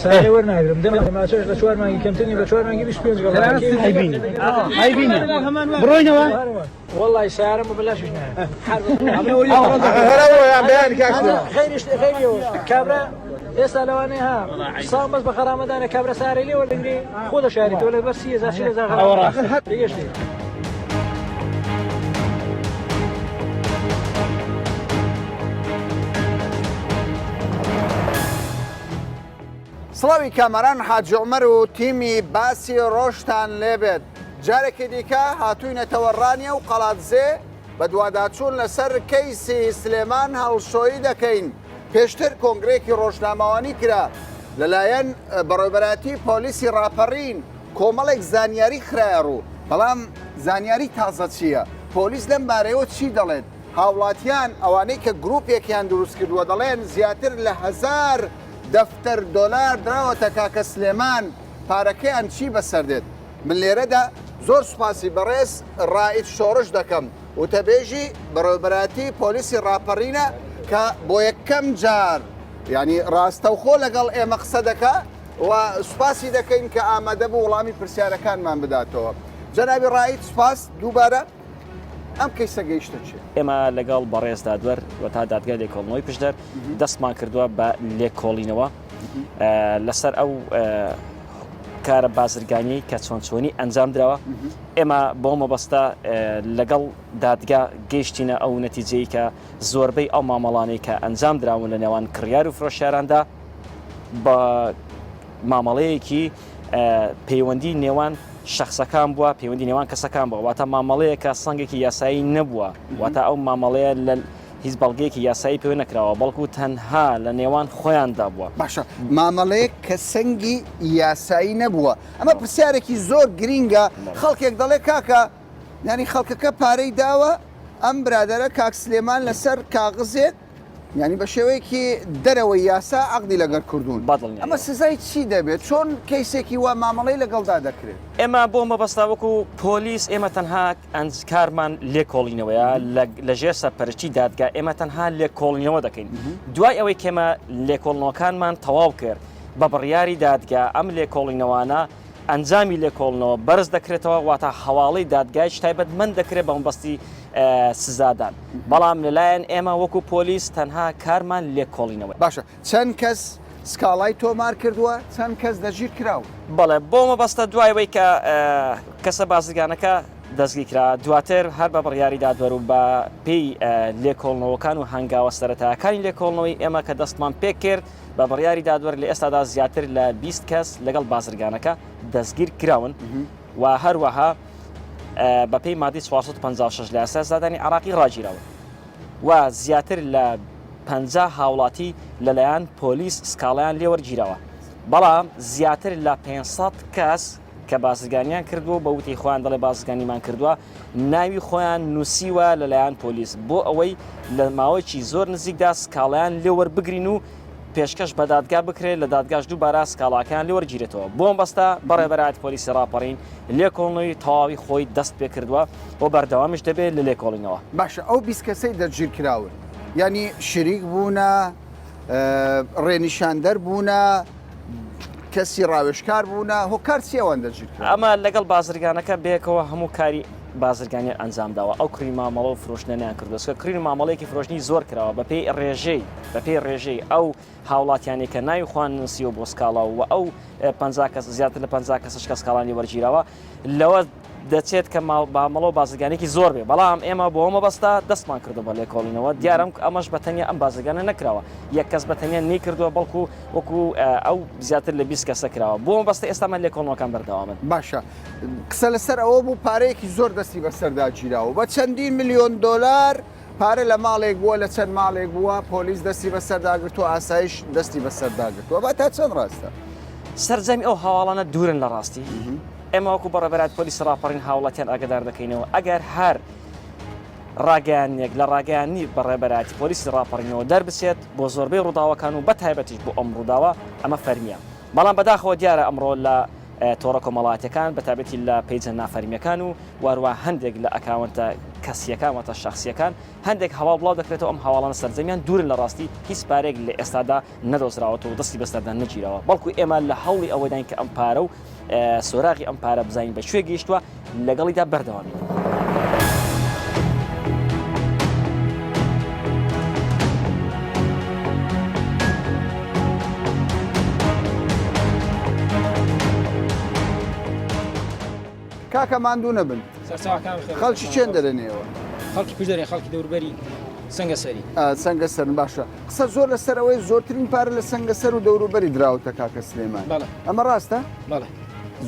سارێ وەرناگرم دەم ماچەش لە چوار مانگی کەمتر نیە بە چوار مانگی 25 گەڵا ئەیبینی ئەیبینی بڕۆینەوە وەڵی سارم بە بەلاشیش نایە خەیریش خەیریەوە کابرا ئێستا لەوانەیە ها ساڵ بەس بە خەرامەدانە کابرا سارەی لێ وەردەگری خۆ دەشاریتەوە لە بەر 30 هەزار 40 هەزار تێگەشتی سڵاوی کامەران حاجی عومەر و تیمی باسی ڕۆژتان لێبێت جارێکی دیکە هاتووینەتەوە ڕانیە و قەڵادزێ بەدواداچوون لەسەر کەیسی سلێمان هەڵشۆیی دەکەین پێشتر کۆنگرەیەکی ڕۆژنامەوانی کرا لەلایەن بەڕێوەبەرایەتی پۆلیسی ڕاپەڕین کۆمەڵێک زانیاری خرایە ڕوو بەڵام زانیاری تازە چییە؟ پۆلیس لەم بارەیەوە چی دەڵێت؟ هاوڵاتیان ئەوانەی کە گروپێکیان دروست کردووە دەڵێن زیاتر لە هەزار دەفتەر دۆلار دراوەتە کاکە سلێمان پارەکەیان چی بەسەر دێت؟ من لێرەدا زۆر سوپاسی بەڕێز ڕائید شۆڕش دەکەم وتەبێژی بەڕێوەبەرایەتی پۆلیسی ڕاپەڕینە کە بۆ یەکەم جار یعنی ڕاستەوخۆ لەگەڵ ئێمە قسە دەکا و سوپاسی دەکەین کە ئامادە بوو وەڵامی پرسیارەکانمان بداتەوە. جەنابی ڕائید سوپاس دووبارە ئەم کەیسە گەیشتە چێ؟ ئێمە لەگەڵ بەڕێز دادوەر و تا دادگای لێکۆڵینەوەی پشدەر دەستمان کردووە بە لێکۆڵینەوە لەسەر ئەو کارە بازرگانی کە چۆن چۆنی ئەنجام دراوە ئێمە بۆ مەبەستە لەگەڵ دادگا گەیشتینە ئەو نەتیجەی کە زۆربەی ئەو مامەڵانەی کە ئەنجام دراون لە نێوان کڕیار و فرۆشیاراندا بە مامەڵەیەکی پەیوەندی نێوان شخصەکان بووە پەیوەندی نێوان کەسەکان بووە واتە مامەڵەیەکە سەنگێکی یاسایی نەبووە واتە ئەو مامەڵەیە لە هیچ بەڵگەیەکی یاسایی پێوە نەکراوە بەڵکو تەنها لە نێوان خۆیاندا بووە. باشە مامەڵەیەک کە سەنگی یاسایی نەبووە ئەمە پرسیارێکی زۆر گرینگە خەڵکێک دەڵێ کاکە یانی خەڵکەکە پارەی داوە ئەم برادەرە کاک سلێمان لەسەر کاغزێک یانی بە شێوەیەکی دەرەوەی یاسا عەقدی لەگەر کردوون. بەدڵنیایەوە. ئەمە سزای چی دەبێت؟ چۆن کەیسێکی وا مامەڵەی لەگەڵدا دەکرێت؟ ئێمە بۆ مەبەستە وەکو پۆلیس ئێمە تەنها ئەنج کارمان لێکۆڵینەوەیە لە ژێر سەرپەرشتی دادگا ئێمە تەنها لێکۆڵینەوە دەکەین دوای ئەوەی کێمە لێکۆڵنەوەکانمان تەواو کرد بە بڕیاری دادگا ئەم لێکۆڵینەوانە ئەنجامی لێکۆڵنەوە بەرز دەکرێتەوە واتە هەواڵەی دادگایش تایبەتمەند دەکرێت بە مەبەستی سزادان بەڵام لەلایەن ئێمە وەکو پۆلیس تەنها کارمان لێکۆڵینەوەیە. باشە چەند کەس سکاڵای تۆمار کردووە چەند کەس دەستگیر کراون؟ بەڵێ بۆ مەبەستە دوای ئەوەی کە کەسە بازرگانەکە دەستگیر کرا دواتر هەر بە بڕیاری دادوەر و بە پێی لێکۆڵنەوەکان و هەنگاوە سەرەتایەکانی لێکۆڵنەوەی ئێمە کە دەستمان پێکرد بە بڕیاری دادوەر لە ئێستادا زیاتر لە 20 کەس لەگەڵ بازرگانەکە دەستگیر کراون و هەروەها بەپێی مادەی 456 لە یاسای سزادانی عراقی ڕاگیراون و زیاتر لە 50 هاوڵاتی لەلایەن پۆلیس سکاڵیان لێوەرگیراوە بەڵام زیاتر لە 500 کەس کە بازرگانیان کردووە بە وتی خۆیان دەڵێ بازرگانیمان کردووە ناوی خۆیان نووسیوە لەلایەن پۆلیس بۆ ئەوەی لە ماوەیەکی زۆر نزیکدا سکاڵیان لێوەربگرین و پێشکەش بە دادگا بکرێت لە دادگاش دووبارە سکاڵاکەیان لێوەرگیرێتەوە بۆ مەبەستە بەڕێوەبەرایەتی پۆلیسی ڕاپەڕین لێکۆڵنەوەی تەواوی خۆی دەست پێکردووە و بەردەوامیش دەبێت لە لێکۆڵینەوە. باشە ئەو 20 کەسەی دەستگیرکراون یانی شریک بوونە ڕێنیشاندەر بوونە کەسی ڕاوێژکار بوونە هۆکار چی ئەوان دەستگیرکراون؟ ئەمە لەگەڵ بازرگانەکە بەیەکەوە هەموو کاری بازرگانیان ئەنجامداوە ئەو کڕین مامەڵە و فرۆشتنەیان کردووە چونکە کڕین و مامەڵەیەکی فرۆشتنی زۆر کراوە بەپێی ڕێژەی بەپێی ڕێژەی ئەو هاوڵاتیانەی کە ناوی خۆیان نووسیوە بۆ سکاڵا و ئەو 50 کەس زیاتر لە 50 کەسش کە سکاڵانی وەرگیراوە لەوە دەچێت کە مامەڵە و بازرگانێکی زۆر بێ بەڵام ئێمە بۆ مەبەستە دەستمان کردو بە لێکۆڵینەوە دیارم ئەمەش بە تەنیا ئەم بازرگانە نەکراوە یەک کەس بە تەنیا نەیکردووە بەڵکو وەکو ئەو زیاتر لە 20 کەسە کراوە بۆ مەبەستە ئێستامان لێکۆڵینەوەکان بەردەوامن. باشە قسە لەسەر ئەوە بوو پارەیەکی زۆر دەستی بەسەردا گیراوە بە چەندین ملیۆن دۆلار پارە لە ماڵێک بووە لە چەند ماڵێک بووە پۆلیس دەستی بەسەردا گرتووە ئاسایش دەستی بەسەردا گرتووە با تا چەند ڕاستە؟ سەرجەمی ئەو هەواڵانە دوورن لە ڕاستی ئێمە وەکو بەڕێوەبەرایەتی پۆلیسی ڕاپەڕین هاوڵاتیان ئاگادار دەکەینەوە ئەگەر هەر ڕاگەیاندنێک لە ڕاگەیاندنی بەڕێوەبەرایەتی پۆلیسی ڕاپەڕینەوە دەربچێت بۆ زۆربەی ڕووداوەکان و بە تایبەتیش بۆ ئەم ڕووداوە ئەمە فەرمییە بەڵام بەداخەوە دیارە ئەمڕۆ لە. تۆڕە کۆمەڵایەتیەکان بە تایبەتی لە پەیجە نافەرمیەکان و واروا هەندێک لە ئەکاونتە کەسیەکان واتە شەخسیەکان هەندێک هەواڵ بڵاو دەکرێتەوە ئەم هەواڵانە سەرجەمیان دوورن لە ڕاستی هیچ پارەیەک لە ئێستادا نەدۆزراوەتەوە و دەستی بەسەردا نەگیراوە بەڵکو ئێمە لە هەوڵی ئەوەداین کە ئەم پارە و سۆراغی ئەم پارە بزانین بە کوێ گەیشتووە لەگەڵیدا بەردەوامین. کاکە ماندوو نەبن خەڵکی چێن دەرێنەوە خەڵکی پشدەرێ خەڵکی دەوربەری سەنگەسەری سەنگەسەرن باشە قسە زۆر لەسەر ئەوەی زۆرترین پارە لە سەنگەسەر و دەوروبەری دراوتە کاکە سلێمان ئەمە ڕاستە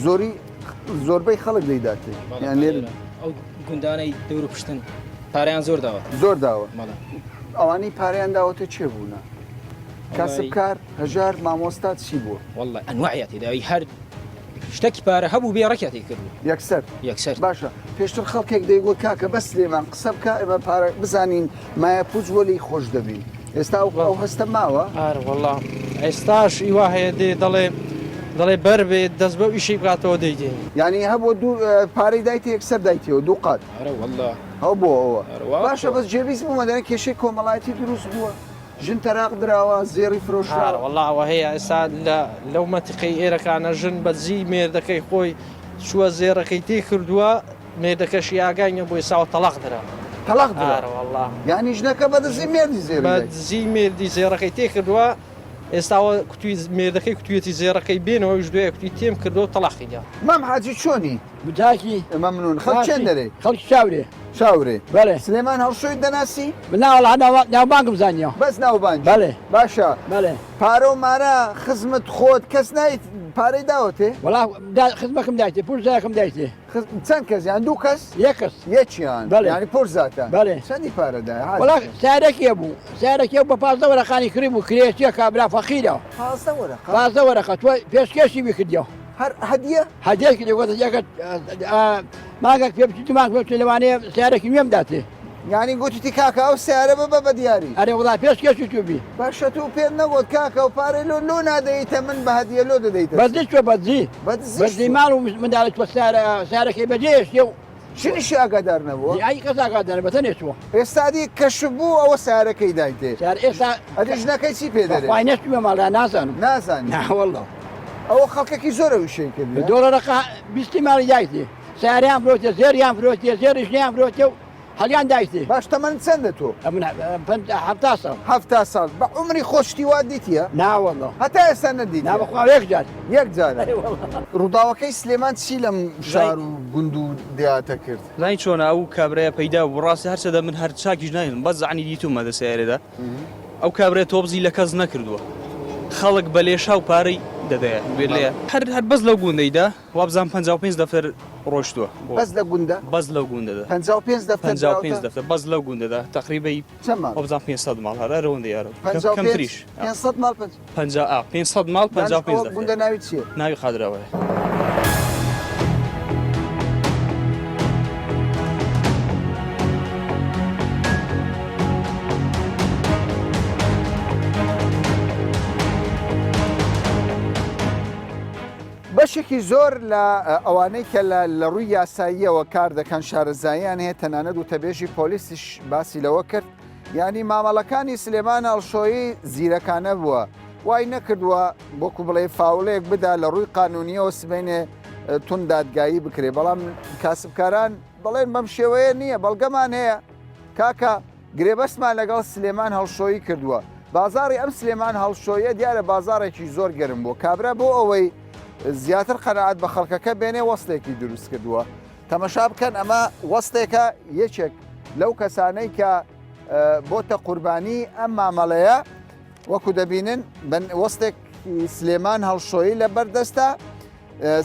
زۆری زۆربەی خەڵک دەیداتێ یان لێر ئەو گوندانەی دەور و پشتن پارەیان زۆر داوە زۆر داوە ئەوانەی پارەیان داوەتە چێ بوونە کاسبکار هەژار مامۆستا چی بووە والله ئەنواعیان تێداوی هەر شتەکی پارە هەبوو بێ ڕێکیان تێ کردووە یەکسەر یەکسەر باشە پێشتر خەڵکێک دەیگوت کاکە بەس سلێمان قسە بکە ئێمە پارە بزانین مایە پوچ بۆ لێی خۆش دەبین ئێستا ئەو ئەو هەستە ماوە؟ ئارە وەڵا ئێستاش ئیوا هەیە دێ دەڵێ دەڵێ بەر بێ دەست بەو ئیشەی بکاتەوە دەیدێ. یانی هەبووە دوو پارەی دایتێ یەکسەر دایتەوە دوو قات. ئارە وەڵا. هەبووە ئەوە. ئارە وا باشە بەس جێویست بوومە دەرێن کێشەی کۆمەڵایەتی دروست بووە ژن تەراق دراوە زێڕی فرۆشراوە. ئارە وەڵا ئەوە هەیە ئێستا لە لەو مەنتیقەی ئێرەکانە ژن بە دزی مێردەکەی خۆی چووە زێڕەکەی تێ کردووە مێردەکەشی ئاگای نەبوو ئێستا تەڵاق درا. تەڵاق درا؟ ئارە وەڵا. یانی ژنەکە بە دزی مێردی زێڕی بە دزی مێردی زێڕەکەی تێ کردووە ئێستاوە کوتوی مێردەکەی کوتویەتی زێڕەکەی بێنەوە ئەویش دوای کوتی تێم کردووە تەڵاقی دا. مام حاجی چۆنی؟ چاکی. مەمنون خەڵکی چێن دەرێی؟ خەڵکی چاورێ. چاورێ. بەڵێ. سلێمان هەڵشۆیت دەناسی؟ نا وەڵا ناوبانگم زانیوە. بەس ناوبانگی؟ بەڵێ. باشە. بەڵێ. پارە و مارە خزمت خۆت کەس نایت پارەی داوەتێ؟ وەڵا خزمەکم دایتێ پورزایەکم دایتێ. چەند کەس یان دوو کەس؟ یەک کەس. یەکیان؟ بەڵێ. یانی پورزاتان؟ بەڵێ. چەندی پارە دایە حاجی؟ وەڵا سارەکێ بوو سارەکێ بە 15 وەرەقانی کڕی بوو کرێچیە کابرا فەقیرە. 15 وەرەقە؟ 15 وەرەقە تۆ پێشکێشی بیکردیەوە. هەر هەدیە؟ هەدیە کردی گوتە یەکە مانگێک پێ بچی دوو مانگ پێ بچی لەوانەیە سیارێکی نوێم داتێ. یانی گوتتی کاکە ئەو سیارە ببە بە دیاری. ئەرێ وەڵا پێشکێشی تو بی. باشە تو پێت نەگۆت کاکە ئەو پارەی لۆ لۆ نادەیتە من بە هەدیە لۆ دەدەیتە بەدزی چوە بەدزی بەدزی بەدزی ماڵ و منداڵی چوە سیارە سیارەکەی بەجێ هێشتێ و ژنیشی ئاگادار نەبووە؟ ئای کەس ئاگادار بە تەنێ چووە. ئێستا دی کەشف بوو ئەوە سیارەکەی دایتێ. سیار ئێستا ئەدی ژنەکەی چی پێ دەرێ؟ بەخوای نەچوومە ماڵ نازانم. نازانی؟ نا وەڵڵا. ئەوە خەڵکەکی زۆر ئەو ئیشەی کردیە. دۆڵەرەقە بیستی ماڵی دایتێ. سیارەیان فرۆتێ زێڕیان فرۆتێ زێڕی ژنیان فرۆتێ و هەڵیان دایتێ. باش تەمەنت چەندە تۆ؟ ئەمن 70 ساڵ. 70 ساڵ بە عومری خۆت شتی وات دیتیە؟ نا وەڵڵا. هەتا ئێستا نەتدیتیە؟ نا بەخوا یەک جار. یەک جارە. ڕووداوەکەی سلێمان چی لەم شار و گوند و دێهاتە کرد؟ زانی چۆنە ئەو کابرایە پەیدا بوو ڕاستی هەرچەدە من هەر چاکیش نایڵم بەس زەعنی دیتومە دە سەیارەدا ئەو کابرای تۆپزی لە کەس نەکردووە خەڵک بە لێشاو پارەی دەدەیە گوێت لێیە هەر هەر بەس لەو گوندەیدا وابزانم 55 دەفتەر ڕۆشتووە بۆ بەس لە گوندە؟ بەس لەو گوندەدا 55 دەفتەر 55 دەفتەر بەس لەو گوندەدا تەقریبەی چەند ماڵ؟ وابزانم 500 ماڵ هەر هەر ئەوەندە یارە 55 کەمتریش 500 ماڵ پەنج پەنجا ئا 500 ماڵ 55 دەفتەر گوندە ناوی چییە؟ ناوی قادراوەیە. بەشێکی زۆر لە ئەوانەی کە لە ڕووی یاساییەوە کار دەکەن شارەزاییان هەیە تەنانەت وتەبێژی پۆلیسیش باسی لەوە کرد یانی مامەڵەکانی سلێمان ئەڵشۆیی زیرەکانە بووە وای نەکردووە وەکو بڵێ فاولێک بدا لە ڕووی قانونیەوە سبەینێ تون دادگایی بکرێ بەڵام کاسبکاران دەڵێن بەم شێوەیە نییە بەڵگەمان هەیە کاکە گرێبەستمان لەگەڵ سلێمان هەڵشۆیی کردووە. بازاڕی ئەم سلێمان هەڵشۆیە دیارە بازاڕێکی زۆر گەرم بووە. کابرا بۆ ئەوەی زیاتر قەناعەت بە خەڵکەکە بێنێ وەستێکی دروست کردووە. تەمەشا بکەن ئەمە وەستێکە یەکێک لەو کەسانەی کە بۆتە قوربانی ئەم مامەڵەیە وەکو دەبینن وەستێک سلێمان هەڵشۆیی لە بەردەستە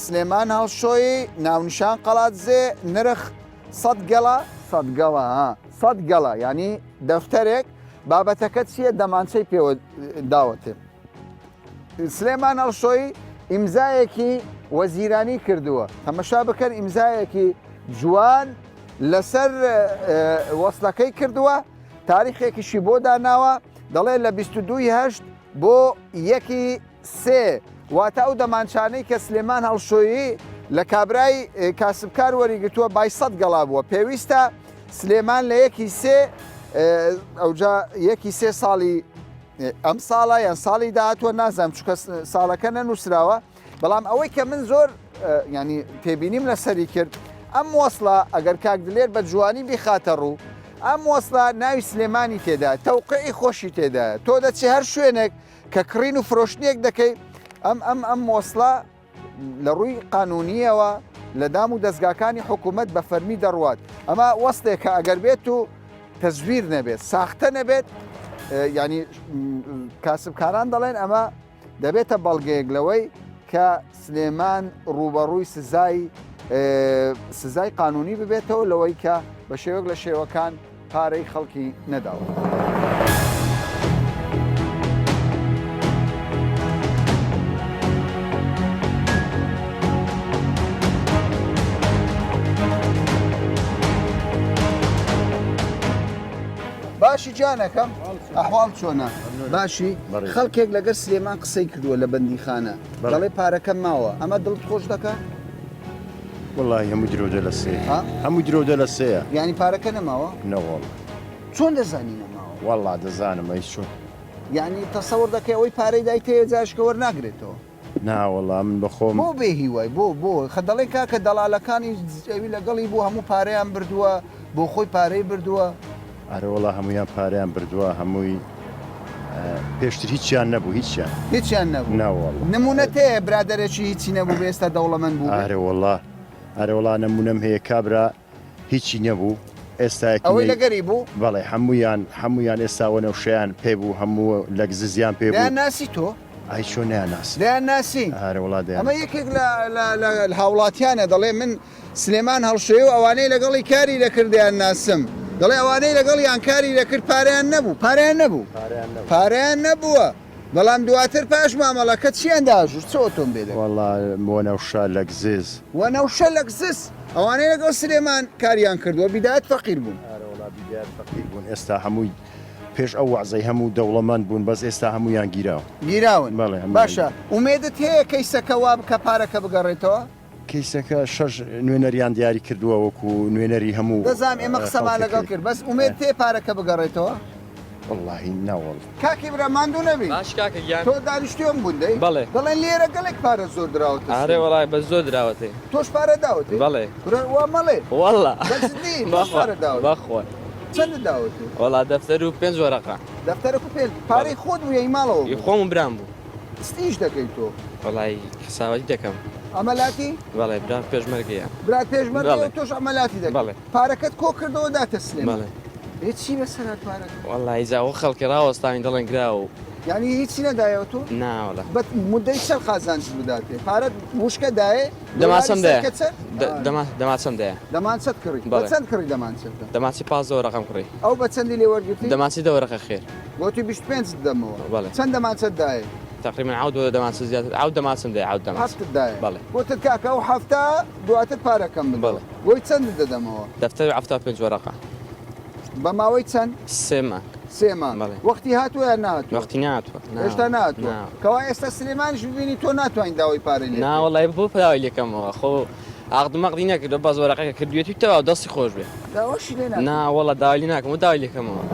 سلێمان هەڵشۆیی ناونیشان قەڵادزێ نرخ سەد گەڵا سەد گەڵا ها سەد گەڵا یعنی دەفتەرێک بابەتەکە چییە دەمانچەی پێوە داوەتێ سلێمان هەڵشۆیی ئیمزایەکی وەزیرانی کردووە تەمەشا بکەن ئیمزایەکی جوان لەسەر وەسلەکەی کردووە تاریخێکیشی بۆ داناوە دەڵێ لە 22 هەشت بۆ یەکی سێ. واتە ئەو دەمانچانەی کە سلێمان هەڵشۆیی لە کابرای کاسبکار وەریگرتووە بای سەد گەڵا بووە پێویستە سلێمان لە یەکی سێ ئەوجا یەکی سێ ساڵی ئەم ساڵە یان ساڵی داهاتوە نازانم چکە ساڵەکە نەنووسراوە بەڵام ئەوەی کە من زۆر ینی تێبینیم لەسەری کرد ئەم وەصلە ئەگەر کاک دلێر بە جوانی بیخاتە ڕوو ئەم وەصلە ناوی سلێمانی تێدا تەوقعی خۆشی تێدا تۆ دەچی هەر شوێنێک کە کڕین و فرۆشتنێک دەکەی ئەم ئەم ئەم وەصلە لە ڕووی قانونیەوە لە دام و دەستگاکانی حکوومەت بە فەرمی دەڕوات ئەمە وەستێکە ئەگەر بێت و تەزویر نەبێت ساختە نەبێت ینی کاسبکاران دەڵێن ئەمە دەبێتە بەڵگەیەک لەوەی کە سلێمان ڕووبەڕووی سزای سزای قانونی ببێتەوە لەوەی کە بە شێوەک لە شێوەکان پارەی خەڵکی نەداوە. باشی گیانەکەم ئەحواڵ چۆنە باشی خەڵکێک لەگەر سلێمان قسەی کردووە لە بەندیخانە دەڵێ پارەکەم ماوە ئەمە دڵت خۆش دەکا وەڵاهی هەموو درۆ دە لە سێ هەموو درۆ دە لە سێیە یانی پارەکە نەماوە نەوەڵا چۆن دەزانی نەماوە وەڵا دەزانم ئەی چۆن یانی تەسەوڕ دەکەی ئەوەی پارەی دایتێ جاشکە وەرناگرێتەوە نا وەڵا من بەخۆم بۆ بێ هیوای بۆ بۆ خە دەڵێن کاکە دەڵالەکانی ئەوی لەگەڵی بوو هەموو پارەیان بردووە بۆ خۆی پارەی بردووە. ئەرێ وەڵا هەموویان پارەیان بردووە هەمووی پێشتر هیچیان نەبوو هیچیان هیچیان نەبوو نا وەڵا نمونەت هەیە برادەرێکی هیچی نەبوو بێ ئێستا دەوڵەمەند بوو ئەرێ وەڵا ئەرێ وەڵا نمونەم هەیە کابرا هیچی نەبوو ئێستا ئەوەی لەگەری بوو؟ بەڵێ هەموویان هەموویان ئێستا وەنەوشەیان پێ بوو هەموو لەگززیان پێ بوو. دەیان ناسی تۆ؟ ئای چۆن نەیان ناسم. دەیان ناسی؟ ئارە وەڵا دەیان. ئەمە یەکێک لە لە هاوڵاتیانە دەڵێ من سلێمان هەڵشۆیی و ئەوانەی لەگەڵی کاری دەکرد دەیان ناسم دەڵێ ئەوانەی لەگەڵیان کاری دەکرد پارەیان نەبوو پارەیان نەبوو پارەیان نەبووە بەڵام دواتر پاش مامەڵەکە چیان داژوو چ ئۆتۆمبێلێک؟ وەڵا وەنەوشە لەگزز. وەنەوشە لەگزز ئەوانەی لەگەڵ سلێمان کاریان کردووە بیدایەت فەقیر بوون. ئارە وەڵا بیدایەت فەقیر بوون ئێستا هەمووی پێش ئەو وەعزەی هەموو دەوڵەمەند بوون بەس ئێستا هەموویان گیراون. گیراون بەڵێ هەموویان باشە ئومێدت هەیە کەیسەکە وا بکا پارەکە بگەڕێتەوە؟ کەیسەکە شەش نوێنەریان دیاری کردووە وەکو نوێنەری هەموو دەزانم ئێمە قسەمان لەگەڵ خەڵکەکەی. کرد بەس ئومێد تێ پارەکە بگەڕێتەوە؟ وەڵاهی ناوەڵ. کاکی برا ماندوو نەبی. باش کاکە گیان. تۆ دانیشتوی ئەم گوندەی؟ بەڵێ. دەڵێن لێرە گەلێک پارە زۆر دراوەتە ئارێ سلێمانی. وەڵای بەس زۆر دراوەتێ. تۆش پارە داوەتێ؟ بەڵێ. کورە وا مەڵێ. وەڵا. بە جدی تۆش بەخوا پارە داوەتێ؟ بەخوا. چەندت داوەتێ؟ وەڵا دەفتەر و پێنج وەرەقە. دەفتەرەک و پێنج پارەی بەڵێ. خۆت بوو یا ئی ماڵەوە ئی بوو؟ خۆم و برام بوو. چ ئیش دەکەی تۆ؟ وەڵای حساباتی دەکەم. عەمەلاتی؟ بەڵێ برام پێشمەرگەیە. برات پێشمەرگەیە بەڵێ. و تۆش عەمەلاتی دەکەی؟ بەڵێ. پارەکەت کۆ کردەوە داتە سلێمان؟ بەڵێ. ئێ چی بەسەر هات پارەکە؟ وەڵای جا ئەوە خەڵکی ڕاوەستاوین دەڵێن کراوە و. یانی هیچی نەدایەوە تۆ؟ نا وەڵا. بە مودەی چەند قازانجت بداتێ؟ پارەت وشکە دایێ؟ دۆلاری دەمانچەم دایە. سەرکە چەند؟ دەمانچەم دایە. دەمانچەت کڕی. بە بەڵێ. چەند کڕی دەمانچەکە؟ دەمانچەی 15 وەرەقەم کڕی. ئەو بە چەندی لێ وەرگرتی؟ دەمانچەی دە وەرەقە خێر. گۆتی 25 دەمەوە. بەڵێ. چەند دەمانچەت دایێ؟ تەقریبەن عەوت دەمانچە زیاتر عەوت دەمانچەم دایە عەوت دەمانچە. حەفتت دایە. بەڵێ. گۆتت کاکە ئەو حەفتە دواتر پارەکەم بدە. بەڵێ. گۆی چەندت دەدەمەوە؟ دەفتەر و 75 وەرەقە. بە ماوەی چەند؟ سێ مانگ. سێ مانگ. بەڵێ. وەختی هاتووە یان نەهاتووە؟ وەختی نەهاتووە. نا. هێشتا نەهاتووە. نا. کەوا ئێستا سلێمانیش ببینی تۆ ناتوانی داوای پارەی لێ نا بکەی. وەڵای بۆ داوای لێ کەمەوە خۆ عەقد مەقدی نەکردووە بەس وەرەقەکە کردوویەتی و تەواو دەستی خۆش بێ. داواشی لێ ناکەی؟ نا وەڵا داوای لێ ناکەم بۆ داوای لێ کەمەوە.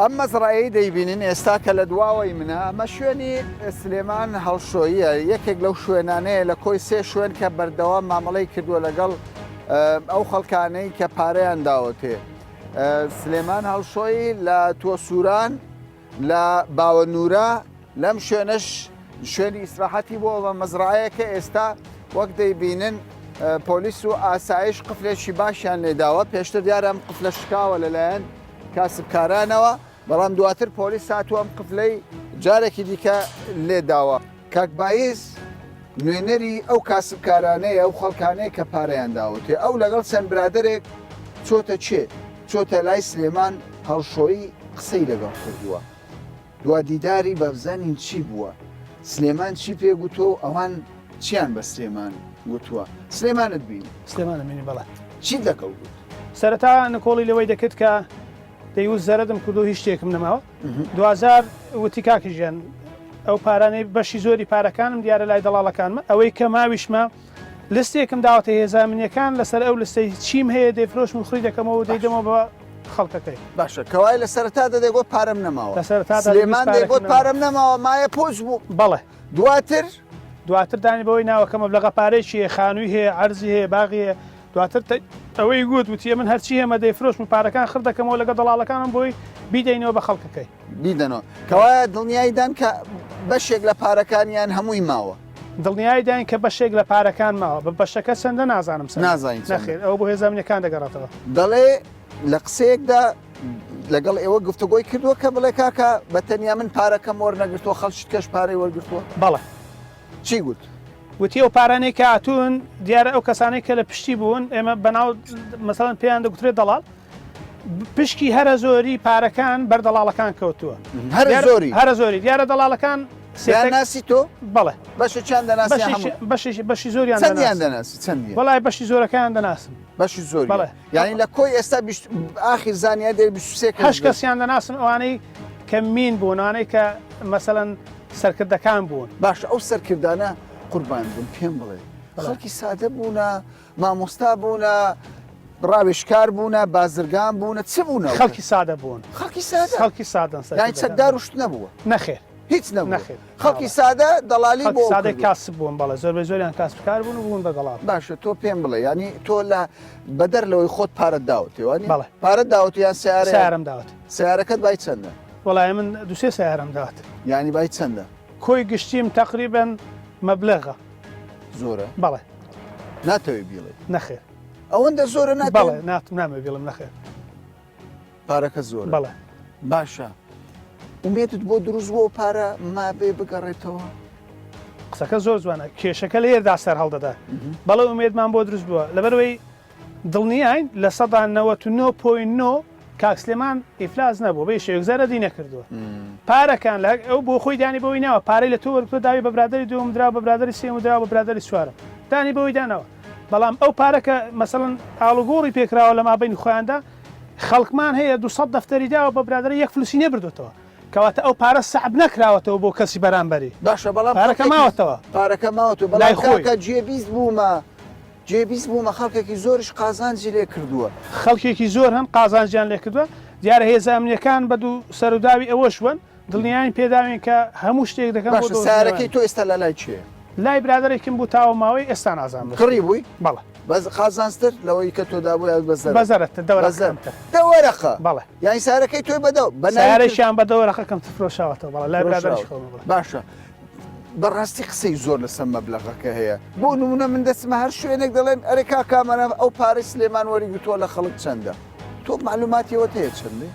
ئەم مەزرایەی دەیبینن ئێستا کە لە دواوەی منە ئەمە شوێنی سلێمان هەڵشۆییە یەکێک لەو شوێنانەیە لە کۆی سێ شوێن کە بەردەوام مامەڵەی کردووە لەگەڵ ئەو خەڵکانەی کە پارەیان داوەتێ سلێمان هەڵشۆیی لە تۆسووران لە باوە نورە لەم شوێنەش شوێنی ئیسراحەتی بۆ بە مەزرعەیەکە ئێستا وەک دەیبینن پۆلیس و ئاسایش قفلێکی باشیان لێداوە پێشتر دیارە ئەم قفلە شکاوە لەلایەن کاسبکارانەوە بەڵام دواتر پۆلیس هاتووە ئەم قفلەی جارێکی دیکە لێداوە. کاک بایز نوێنەری ئەو کاسبکارانەیە ئەو خەڵکانەیە کە پارەیان داوەتێ ئەو لەگەڵ چەند برادەرێک چۆتە چێ چۆتە لای سلێمان هەڵشۆیی قسەی لەگەڵ کردووە. دوا دیداری با بزانین چی بووە سلێمان چی پێ گوتووە و ئەوان چیان بە سلێمان گوتووە سلێمانت بینی؟ سلێمانم بینی بەڵێ. چیت لەگەڵ گوت؟ سەرەتا نکۆڵی لەوەی دەکرد کە دەیوت زەرەدم کردو هیچ شتێکم نەماوە دواجار وتی کاکە ژیان ئەو پارانەی بەشی زۆری پارەکانم دیارە لای دەڵاڵەکانمە ئەوەی کە ماویشمە لستێکم داوەتە هێزە ئەمنیەکان لەسەر ئەو لستەی چیم هەیە دەیفرۆشم و خڕی دەکەمەوە و دەیدەمەوە بە خەڵکەکەی. باشە کەوایە لە سەرەتادا دەیگۆت پارەم نەماوە. لە سەرەتادا سلێمان دەیگوت دەیگۆت پارەکەم پارەم نەماوە مایە پۆچ بوو. بەڵێ. دواتر؟ دواتر دانی بەوەی ناوە کە مەبلەغە پارەیەکی هەیە، خانووی هەیە، عەرزی هەیە، باغی هەیە. دواتر ئەوەی گوت وتی من هەرچی هەمە دەیفرۆشم و پارەکان خڕ دەکەمەوە لەگەڵ دەڵاڵەکانم بۆی بیدەینەوە بە خەڵکەکەی. بیدەنەوە. کەوایە دڵنیای دان کە بەشێک لە پارەکانیان هەمووی ماوە. دڵنیای داین کە بەشێک لە پارەکان ماوە، بە بەشەکە چەندە نازانم چەندە. نازانی چەندە. نەخێر ئەوە بۆ هێزە ئەمنیەکان دەگەڕێتەوە. دەڵێ لە قسەیەکدا لەگەڵ ئێوە گفتوگۆی کردووە کە بڵێ کاکە بە تەنیا من پارەکەم وەرنەگرتووە خەڵکی کەش پارەی وەرگرتووە؟ بەڵێ. چی گوت؟ وتی ئەو پارانەی کە هاتوون دیارە ئەو کەسانەی کە لە پشتی بوون ئێمە بەناو مەسەڵەن پێیان دەگوترێت دەڵاڵ پشکی هەرە زۆری پارەکان بەر دەڵاڵەکان کەوتووە هەرە زۆری هەرە زۆری دیارە دەڵاڵەکان سێیان ناسی تۆ بەڵێ بەشێکیان دەناسی هەموو بەشی بەشی زۆریان چەندیان دەناسی چەندیان وەڵای بەشی زۆرەکان دەناسم بەشی زۆر بەڵێ یعنی لە کۆی ئێستا ئاخیر زانیاری دەری 23 کەس هەشت کەسیان دەناسم ئەوانەی کە مین بوون ئەوانەی کە مەسەلەن سەرکردەکان بوون. باشە ئەو سەرکردانە قوربان بن پێم بڵێ خەڵکی سادە بوونە مامۆستا بوونە ڕاوێژکار بوونە بازرگان بوونە چ بوونە خەڵکی سادە بوون خەڵکی سادە خەڵکی سادەن یانی چەکدار و شت نەبووە نەخێر هیچ نەبوو نەخێر خەڵکی سادە دەڵالی بۆ سادە کاسب بوون بەڵێ زۆربەی زۆریان کاسبکار بوون و بوون بە دەڵاڵ باشە تۆ پێم بڵێ ینی تۆ لە بەدەر لەوەی خۆت پارەت داوەتێ وانیە بەڵێ پارەت داوەت یان سیارە سیارەم داوەت سیارەکەت بای چەندە وەڵای من دوسێ سیارەم داوەت یعنی بای چەندە کۆی گشتیم تقریبا مەبلغە زۆرە بەڵێ ناتەوێ بیڵێ نەخێر ئەوەندە زۆرە ناتەوێ ناتم نامە بیڵم نەخێر پارەکە زۆرە بەڵێ باشە ئومێدت بۆ دروست بۆ پارە مابێ بگەڕێتەوە قسەکە زۆر جوانە کێشەکە لە ئێردا سەر هەڵدەدا بەڵێ ئومێدمان بۆ دروست بووە لەبەرەوەی دڵنیاین 99.9 کاک سلێمان ئیفلاس نەبوو بە شێوەیەک زەرەدی نەکردووە پارەکان لە ئەو بۆ خۆی دانی بەوەی ناوە پارەی لە تۆ وەرگرتووە داوی بە برادەری دووەم دراوە بە برادەری سێیەم و دراوە بە برادەری چوارەم دانی بەوەی داناوە بەڵام ئەو پارە کە مەسەڵەن ئاڵوگۆڕی پێکراوە لە مابەینی خۆیاندا خەڵکمان هەیە 200 دەفتەری داوە بە برادەرە یەک فلوسی نەبردوێتەوە کەواتە ئەو پارە سەعب نەکراوەتەوە بۆ کەسی بەرامبەری باشە بەڵام پارەکە ماوەتەوە پارەکە ماوەتەوە بەڵام کاکە جێبیست بوومە جێبیست بوومە خەڵکێکی زۆریش قازانجی لێ کردووە. خەڵکێکی زۆر هەن قازانجیان لێ کردووە، دیارە هێزە ئەمنییەکان بە دوو سەروداوی ئەوەش بوون، دڵنیایین پێداوین کە هەموو شتێک دەکەن بۆ باشە دۆزینەوەیان. سەیارەکەی تۆ ئێستا لە لای کێیە؟ لای برادەرێکم بوو تاوە ماوەی ئێستا نازانم لە کڕی بووی؟ بەڵێ. بەس قازانجتر لەوەی کە تۆ دابوو یا بە زەرەر؟ بە زەرەرتر، دە بە وەرەقە زەرەر. کەمتر. دە وەرەقە؟ بەڵێ. یانی سەیارەکەی تۆی بە دە بە ناوی سەیارەیشیان بە دە وەرەقە کەمتر فرۆشاوەتەوە، بەڵێ لای برادەرێکی فرۆشراوە. خۆمە بەڵێ. باشە بەڕاستی قسەی زۆر لەسەر مەبلەغەکە هەیە بۆ نمونە من دەچمە هەر شوێنێک دەڵێن ئەرێ کاکامەرە ئەو پارەی سلێمان وەریگرتووە لە خەڵک چەندە تۆ معلوماتیەوەت هەیە چەندێ؟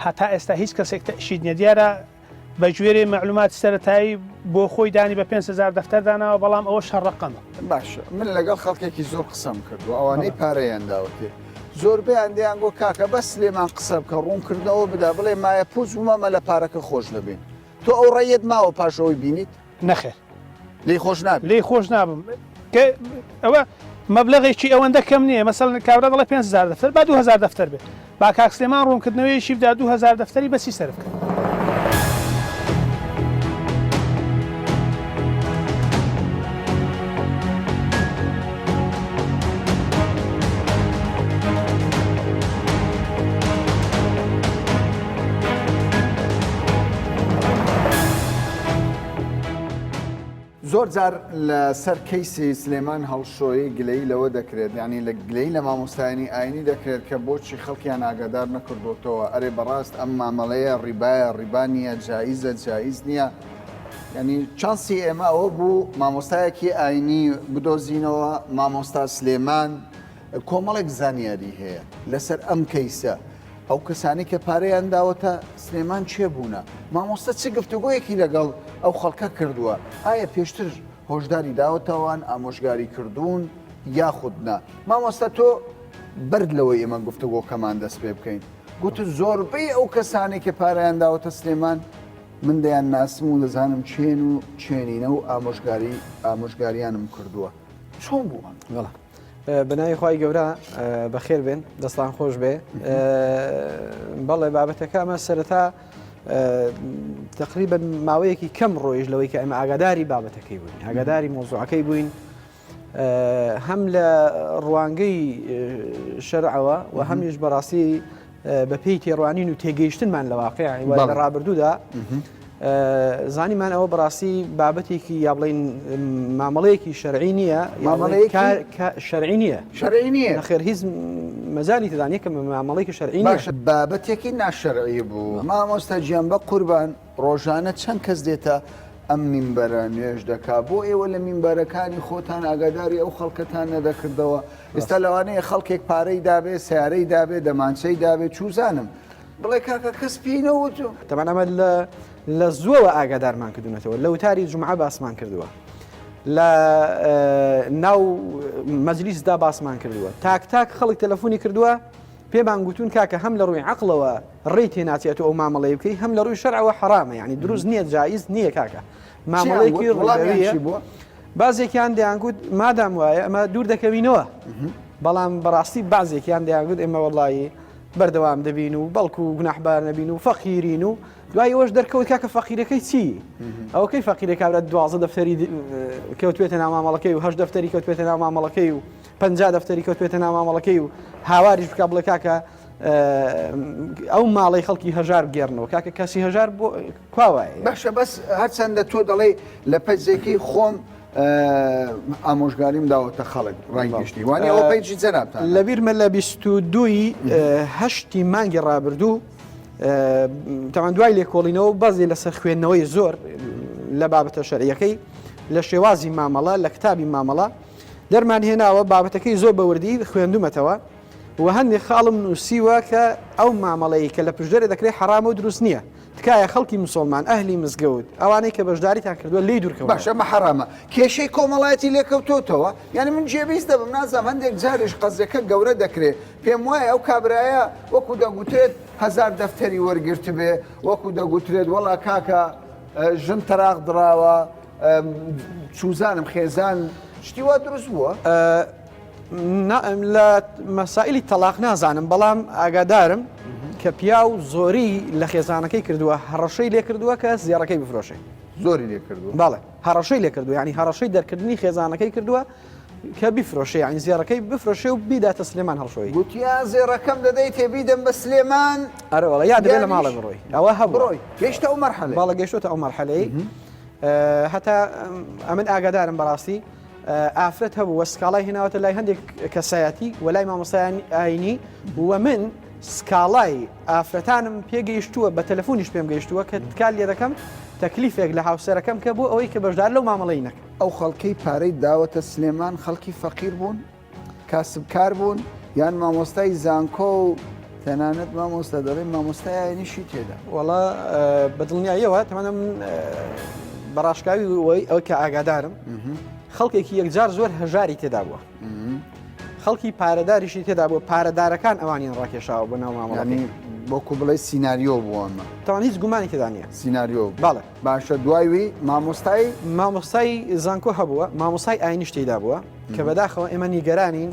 هەتا ئێستا هیچ کەسێک تەئشید نیە دیارە بە گوێرەی مەعلوماتی سەرەتایی بۆ خۆی دانی بە 5000 دەفتەر داناوە بەڵام ئەوەش هەر ڕەقەمە. باشە من لەگەڵ خەڵکێکی زۆر قسەم کردووە ئەوانەی پارەیان داوەتێ زۆربەیان دەیان گۆ کاکە بەس سلێمان قسە بکە ڕوونکردنەوە بدا بڵێ مایە پوچ بوومە مە لە پارەکە خۆش دەبین تۆ ئەو ڕێیەت ماوە پاش ئەوەی بینیت؟ نەخێر. لێی خۆش نابی؟ لێی خۆش نابم. کە ئەوە مەبلەغێکی ئەوەندە کەم نییە مەسەڵەن کابرا دەڵێ 5000 دەفتەر با 2000 دەفتەر بێ با کاک سلێمان ڕوونکردنەوەیەکی بدا 2000 دەفتەری بەسی سەرف کرد. زۆر جار لە سەر کەیسی سلێمان هەڵشۆیی گلەیی لەوە دەکرێت یانی لە گلەیی لە مامۆستایانی ئاینی دەکرێت کە بۆچی خەڵکیان ئاگادار نەکردۆتەوە ئەرێ بەڕاست ئەم مامەڵەیە ڕیبایە ڕیبا نییە جائیزە جائیز نییە یعنی چانسی ئێمە ئەوە بوو مامۆستایەکی ئاینی بدۆزینەوە مامۆستا سلێمان کۆمەڵێک زانیاری هەیە لەسەر ئەم کەیسە ئەو کەسانەی کە پارەیان داوەتە سلێمان کێ بوونە؟ مامۆستا چ گفتوگۆیەکی لەگەڵ ئەو خەڵکە کردووە؟ ئایا پێشتر هۆشداری داوەتەوان، ئامۆژگاری کردوون یاخود نا؟ مامۆستا تۆ بەر لەوەی ئێمە گفتوگۆکەمان دەست پێ بکەین گوتت زۆربەی ئەو کەسانەی کە پارەیان داوەتە سلێمان. من دەیان ناسم و دەزانم چێن و چێنینە و ئامۆژگاری ئامۆژگاریانم کردووە چۆن بووە؟ بەڵێ بەناوی خوای گەورە بەخێر بێن دەستان خۆش بێ بەڵێ بابەتەکە ئەمە سەرەتا تقریبا ماوەیەکی کەم ڕۆیش لەوەی کە ئەمە ئاگاداری بابەتەکەی بووین ئاگاداری مۆزوعەکەی بووین هەم لە ڕوانگەی شەرعەوە و هەمیش بەڕاستی بە پێی تێڕوانین و تێگەیشتنمان لە واقع لە ڕابردوودا زانیمان ئەوە بەڕاستی بابەتێکی یا بڵین مامەڵەیەکی شەرعی نییە مامەڵەیەکی شەرعی نییە شەرعی نییە نەخێر هیچ مەجالی تێدا نییە کە مامەڵەیەکی شەرعی نییە باشە بابەتێکی ناشەرعی بوو مامۆستا گیان بە قوربان ڕۆژانە چەند کەس دێتە ئەم مینبەرە نوێژ دەکا بۆ ئێوە لە مینبەرەکانی خۆتان ئاگاداری ئەو خەڵکەتان نەدەکردەوە ئێستا لەوانەیە خەڵکێک پارەی دابێ سیارەی دابێ دەمانچەی دابێ چوزانم بڵێ کاکە کەس پێی نەوتو. تەبعەن ئەمە لە لە زووەوە ئاگادارمان کردوونەتەوە لە وتاری جومعە باسمان کردووە لە ناو مەجلیسدا باسمان کردووە تاک تاک خەڵک تەلەفۆنی کردووە پێمان گوتون کاکە هەم لە ڕووی عقلەوە ڕێی تێناچێت ئەو مامەڵەی بکەی هەم لە ڕووی شەرعەوە حرامە یعنی دروست نییە جایز نییە کاکە مامەڵەیەکی ڕوویە بازێکیان دەیانگوت مادام وایە ئەمە دوور دەکەوینەوە بەڵام بەڕاستی بازێکیان دەیانگوت ئێمە وەڵایی بەردەوام دەبین و بەڵکو گوناحبار نەبین و فەقیرین و دوای ئەوەش دەرکەوت کاکە فەقیرەکەی چی ئەوکەی فەقیرە کابرا دوازە دەفتەری کەوتوێتە ناو مامەڵەکەی و هەش دەفتەری کەوتوێتە ناو مامەڵەکەی و پ دەفتەری کەوتوێتە ناو مامەڵەکەی و هاواریش بکە بڵێ کاکە ئەو ماڵی خەڵکی هەژار بگێڕنەوە کاکە کەسی هەژار بۆ کوا وایە باشە بەس هەرچەندە تۆ دەڵێی لە پەجێکی خۆم ئامۆژگاریم داوەتە خەڵک ڕای گشتی وانی ئەوە پەیجی جەنابتان لەبیرمە لە 22 هەشتی مانگی ڕابردوو تەمان دوای لێکۆڵینەوە بەزی لەسەر خوێندنەوەی زۆر لە بابەتە شەرعیەکەی لە شێوازی مامەڵە لە کتابی مامەڵە دەرمان هێناوە بابەتەکەی زۆر بەوردی خوێندومەتەوە و هەندێک خاڵم نووسیوە کە ئەو مامەڵەی کە لە پشدەرێ دەکرێت حەرامە و دروست نییە تکایە خەڵکی مسوڵمان ئەهلی مزگەوت ئەوانەی کە بەشداریتان کردووە لێی دوورکەونەوە. باشە ئەمە حەرامە کێشەی کۆمەڵایەتی لێکەوتۆتەوە یانی من جێبیست دەبم نازانم هەندێک جاریش قەزیەکە گەورە دەکرێ پێم وایە ئەو کابرایە وەکو دەگوترێت هەزار دەفتەری وەرگرتبێ وەکو دەگوترێت وەڵا کاکە ژن تەراق دراوە چوزانم خێزان شتی وا دروست بووە؟ لە مەسائلی تەلاق نازانم بەڵام ئاگادارم کە پیاو زۆری لە خێزانەکەی کردووە هەڕەشەی لێ کردووە کە زێڕەکەی بفرۆشێ زۆری لێ کردووە بەڵێ هەڕەشەی لێ کردووە یعنی هەڕەشەی دەرکردنی خێزانەکەی کردووە کە بیفرۆشێ یعنی زێڕەکەی بفرۆشێ و بیداتە سلێمان هەڵشۆی گوتیان زێڕەکەم دەدەیتێ بیدەم بە سلێمان ئەرە وەڵا یا دەبێت لە ماڵە بڕۆی ئەوە هەبوو بڕۆی گەیشتە ئەو مەرحەلەی بەڵێ گەیشتۆتە ئەو مەرحەلەی هەتا ئەمن ئاگادارم بەڕاستی ئافرەت هەبوو وە سکاڵای هێناوەتە لای هەندێک کەسایەتی و لای مامۆستایانی ئاینی و من سکاڵای ئافرەتانم پێگەیشتووە بە تەلەفۆنیش پێم گەیشتووە کە تکال لێ دەکەم تەکلیفێک لە هاوسەرەکەم کە بۆ ئەوەی کە بەشدار لەو مامەڵەی نەکەم. ئەو خەڵکەی پارەی داوەتە سلێمان خەڵکی فەقیر بوون؟ کاسبکار بوون یان مامۆستای زانکۆ و تەنانەت مامۆستا دەڵێ مامۆستای ئاینیشی تێدا؟ وەڵا بە دڵنیاییەوە تەمەنە من بە ڕاشکاوی وەی ئەو کە ئاگادارم خەڵکێکی یەکجار زۆر هەژاری تێدا بووە خەڵکی پارەداریشی تێدا بووە پارەدارەکان ئەوانیان ڕاکێشاوە بۆ ناو مامەڵەکەی وەکو بڵێ سیناریۆ بووە ئەمە تاوان هیچ گومانی تێدا نییە سیناریۆ بەڵێ باشە دوای وی مامۆستای مامۆستای زانکۆ هەبووە مامۆستای ئاینیش تێدا بووە کە بەداخەوە ئێمە نیگەرانین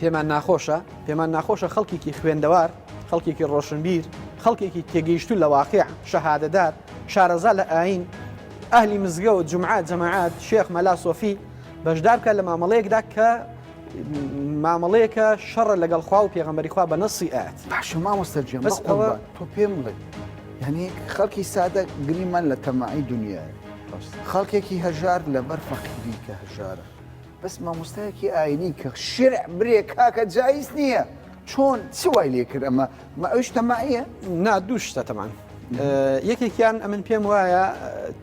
پێمان ناخۆشە پێمان ناخۆشە خەڵکێکی خوێندەوار خەڵکێکی ڕۆشنبیر خەڵکێکی تێگەیشتو لە واقع شەهادەدار شارەزا لە ئاین ئەهلی مزگەوت جمعات جەماعات شێخ مەلا سۆفی بەشدار بکە لە مامەڵەیەکدا کە مامەڵەیەکە شەڕە لەگەڵ خوا و پێغەمبەری خوا بە نەسی ئاەت باشە مامۆستا گیان بەس ئەوە تۆ پێم بڵێ یعنی خەڵکی سادە گریمان لە تەماعی دنیاە خەڵکێکی هەژار لەبەر فەقیری کە هەژارە بەس مامۆستایەکی ئاینی کە شرع برێ کاکە جایز نییە چۆن چ وای لێ کرد ئەمە مە ئەوش تەماعیە؟ نا دوو شتە تەمان یەکێکیان ئەمن پێم وایە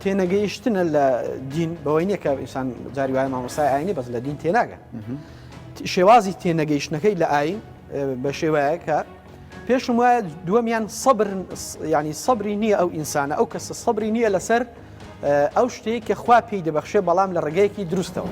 تێنەگەیشتنە لە دین بەوەی نییە کە ئینسان جاری وایە مامۆستای ئاینی بەس لە دین تێناگە شێوازی تێنەگەیشتنەکەی لە ئاین بە شێوەیە کە پێشم وایە دووەمیان سەبر ینی سەبری نییە ئەو ئینسانە ئەو کەسە سەبری نییە لەسەر ئەو شتەی کە خوا پێی دەبەخشێ بەڵام لە ڕێگەیەکی دروستەوە.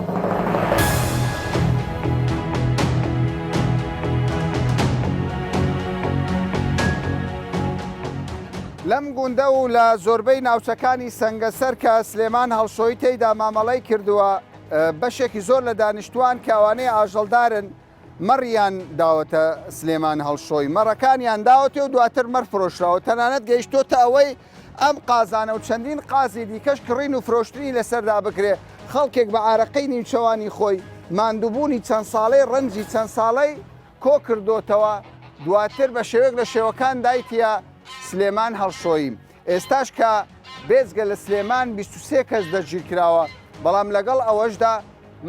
لەم گوندە و لە زۆربەی ناوچەکانی سەنگەسەر کە سلێمان هەڵشۆیی تێیدا مامەڵەی کردووە، بەشێکی زۆر لە دانیشتووان کە ئەوانەی ئاژەڵدارن مەڕیان داوەتە سلێمان هەڵشۆی، مەڕەکانیان داوەتێ و دواتر مەڕ فرۆشراوە، تەنانەت گەیشتۆتە ئەوەی ئەم قازانە و چەندین قازی دیکەش کڕین و فرۆشتنی لەسەردا بکرێ، خەڵکێک بە ئارەقەی نیمچەوانی خۆی، ماندووبوونی چەند ساڵەی ڕەنجی چەند ساڵەی کۆکردۆتەوە، دواتر بە شێوەیەک لە شێوەکان دایتیە سلێمان هەڵشۆیی. ئێستاش کە بێجگە لە سلێمان 23 کەس دەستگیرکراوە، بەڵام لەگەڵ ئەوەشدا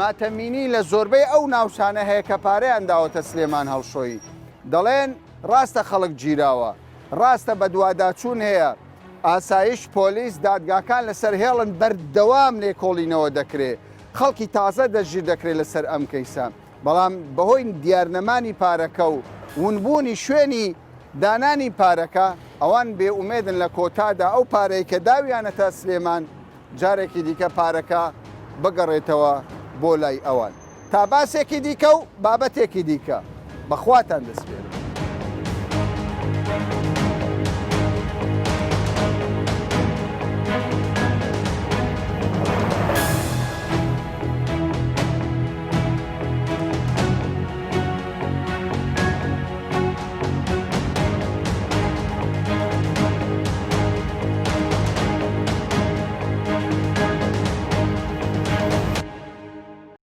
ماتەمینی لە زۆربەی ئەو ناوچانە هەیە کە پارەیان داوەتە سلێمان هەڵشۆیی. دەڵێن ڕاستە خەڵک گیراوە، ڕاستە بەدواداچوون هەیە، ئاسایش، پۆلیس، دادگاکان لەسەر هێڵن بەردەوام لێکۆڵینەوە دەکرێ، خەڵکی تازە دەستگیر دەکرێت لەسەر ئەم کەیسە. بەڵام بەهۆی دیارنەمانی پارەکە و ونبوونی شوێنی دانانی پارەکە، ئەوان بێ ئومێدن لە کۆتادا ئەو پارەی کە داویانەتە سلێمان جارێکی دیکە پارەکە بگەڕێتەوە بۆ لای ئەوان. تا باسێکی دیکە و بابەتێکی دیکە بە خواتان دەسپێرم.